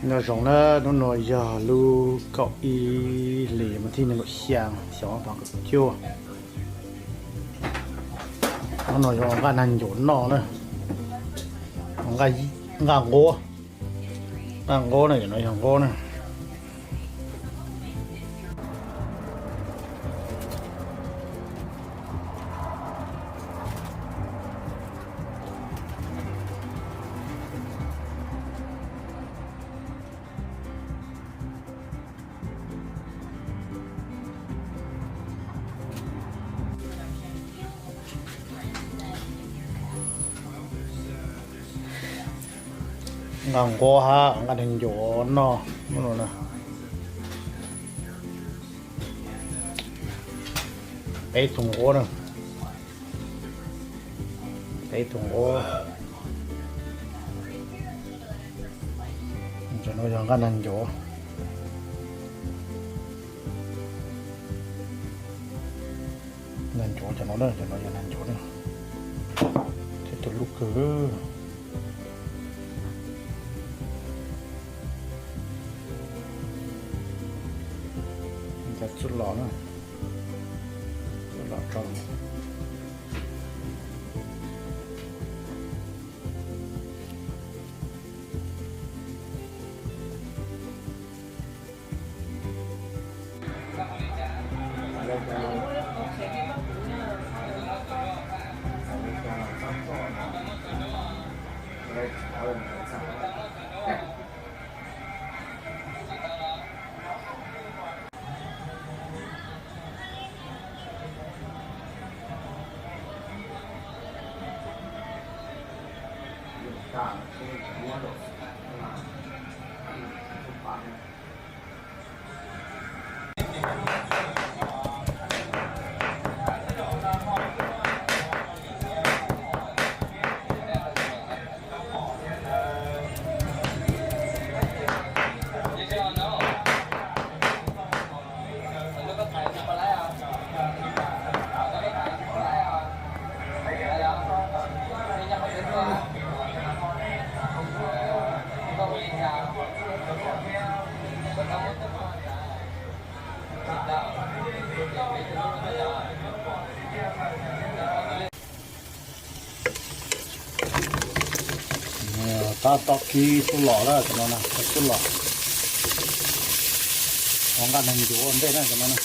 Nyob zoo na, hnub no yog lub kaum ib hlis mas thib nees nkaum xya, xyoo ob phav kaum cuaj. Hnub no yuav ua nqaj nag ncuav noj na, nqaj nquab, nqaj nquab na, no yog nquab na. Nqaj nquab hab nqaj nag ncuav noj hnub no na. Peb tug nquab na, peb tug nquab. Cov no yog nqaj nag ncuav. Nag ncuav cov no na, cov no yog nag ncuav na. Thiab tus lub kawg. Cov txuj lom na, txuj lom tso. Tab tom kib txuj lom lawm cov no na, kib txuj lom. Ua nqaj nag ncuav ua ntej na cov no na.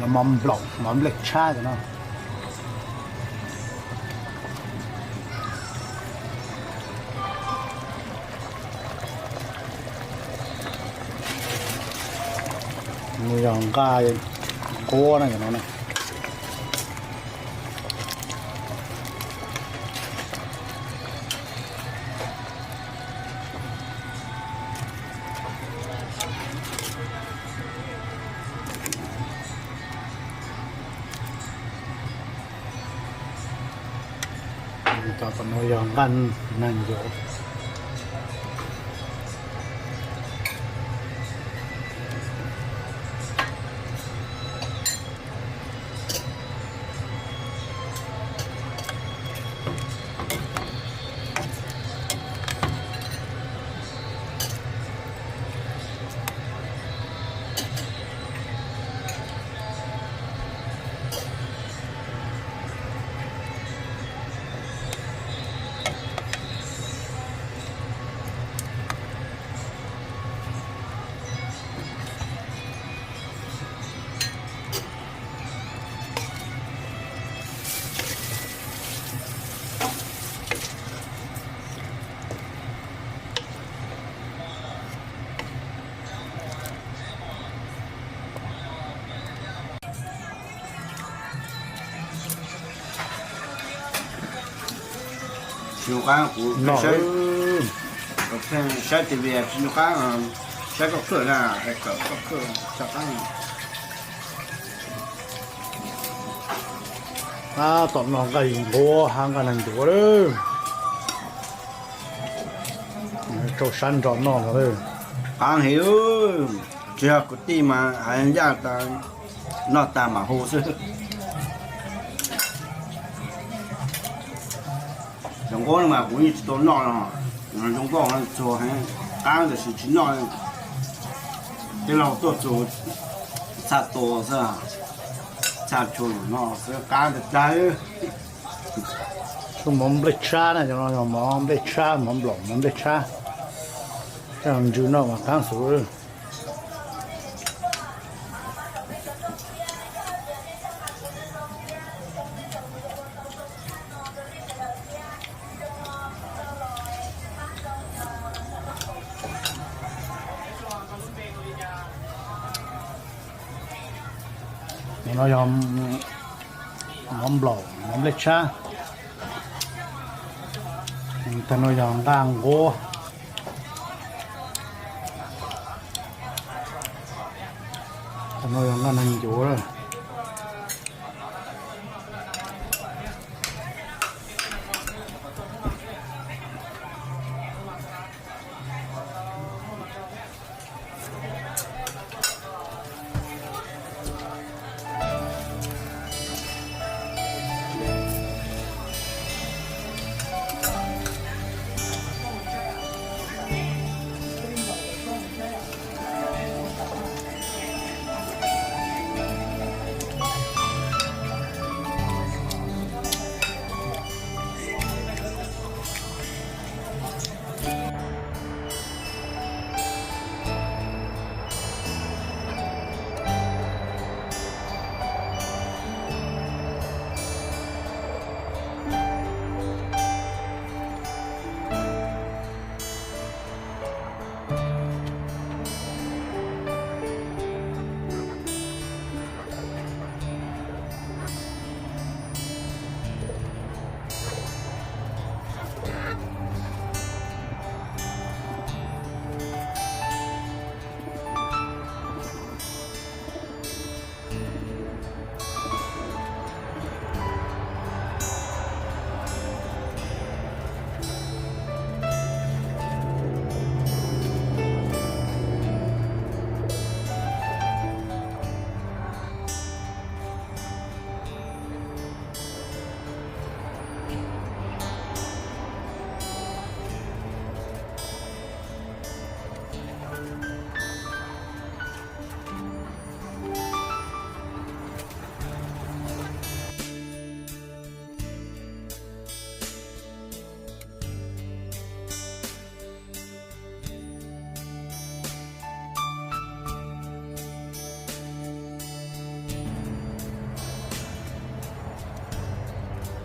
Mov nplaum, mov nplej tshab cov no. Nws yog nqaj nquab na cov no na. Cov no yog nqaj neeg ncuav. Tsis nyuaj qab kuv saib, saib T V tsis nyuaj qab, saib koj khwj na, kawm koj khwj tsis nyuaj qab. Tab tom noj nqaij nquab hab nqaj neeg ncuav lawm. Rau sab nraud noj los lawm. Qaab heev, tsis yog kwv tij mas hais yaj tas, noj tag mam hu xwb. Cov nquab no mas kuv yeej tsis tau noj no, zoo nkauj txuag heev, qaab tab sis tsis noj. Tij laug tuaj txug txhaj tua xwb, txhaj tshua no xwb qaab tag tag. Tshuav mov nplej tshab na, cov no yog mov nplej tshab, mov nplaum, mov nplej tshab. Coj ntsw noj mas qaab xwb. No yog mov nplaum, mov nplej tshab. Tag no yog nqaj nquab. Tag no yog nqaj neeg ncuav.